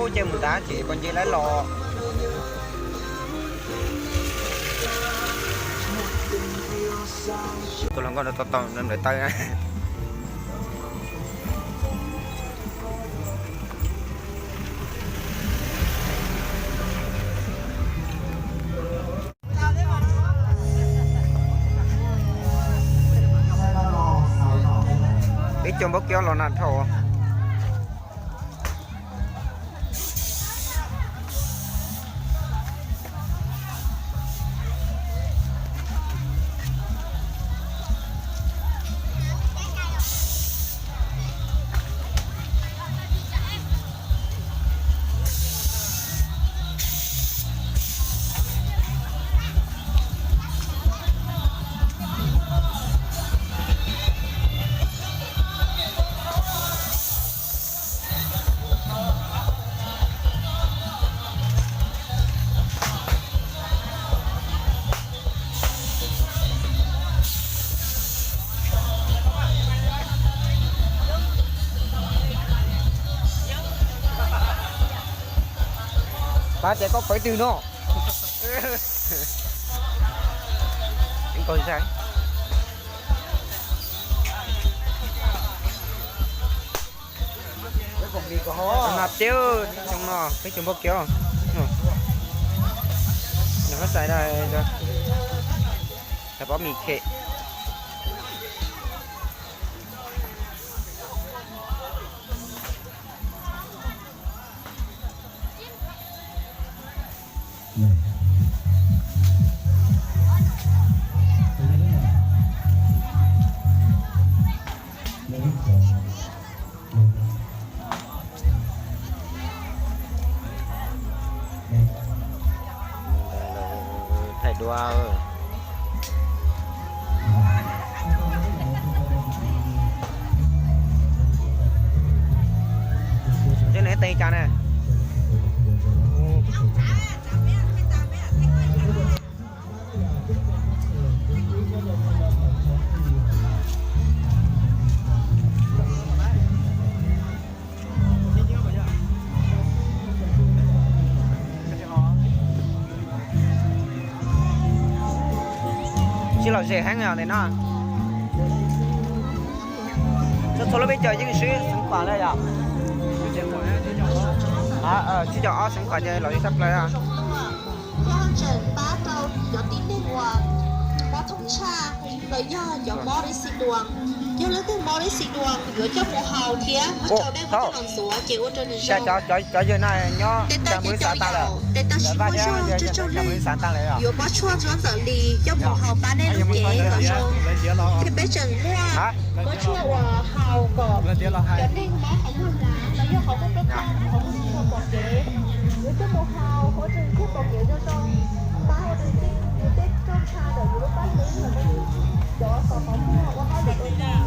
Ub, ces mus nrad ces pom nce lawm los. Tus hluas nkauj no tau tau nplawm taw. Peb cov npab kiab los nag dhau. Pab tias koj pawv twg no? Nkaus zag. Mas tiag, xyoo no peb cov npab kiab, nws pab xais da, pab mis khem. Thaij duab. Tej no tej cas ne? Tsis lom zem heev os ntawm no. Txhua txhua lub peb caug yeej swb xeev khuam lawm yom. Tsib caug ob xeev khuam ces lom zem tshaj plaws. Thiab haj tseem pab rau cov tib neeg uas mob thoob tshaj los yog cov mob dej xi duas. Yog leej twg mob dej xi duas yuav coj mus haus thiab muab rau dej muab coj los ntxuav ces ua rau nws zoo. Cov yawg no nyob ntawm Muas Lis xav tag lawm. Tes taw tsis muaj zog, tsawg tsawg leej yuav pob tshuaj ntxuav ntxawm li coj mus haus pab nej lub cev kom zoo. Thiab peb tseem muaj pob tshuaj uas haus kom cov neeg mob qhov muag hlav los yog qhov muag plob ploog, qhov muag tsis tshua pom kev, yuav coj mus haus ua rau thiaj pom kev zoo zoo. Pab ua rau tej neeg tej rooj tshaj ntawm yus lub paj hlwb los rau cov kom qhov muag ua hauj lwm ua cas